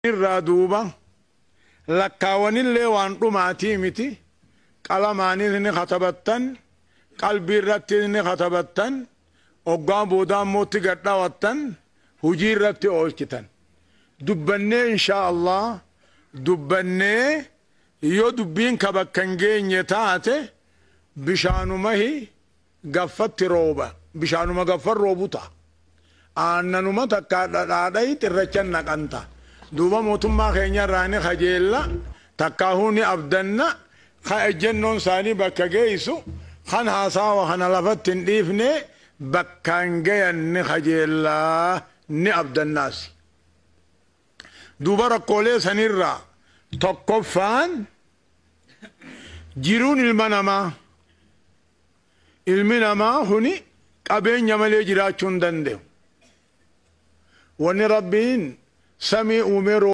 Irraa duuba lakkaawanillee waan dhumaatii miti, qalamaanis ni katabattan, qalbii irrattis ni katabattan, hoggaa boodaa immoo itti gad dhawattan, hujii irratti oolchitan. Dubbannee, inshaa Allah, dubbannee yoo dubbiin ka bakka hin geenye taate, bishaanumahi gaffatti rooba, bishaanuma gaffan roobu ta'a. Aannanuma takka dhadhaadhayi xirrachan naqanta. Duuba mootummaa keenya irraa ni kajeella, takkaahuu ni abdanna, ka ejjennoon isaanii bakka geessu, kan haasawa kana lafatti hin dhiifne bakkaan gayan ni kajeella, ni abdannaasi. Duuba rakkoolee sanirraa tokkoffaan jiruun ilma namaa, ilmi namaa kuni qabeenya malee jiraachuu hin danda'u. Wanni Rabbiin samii uumee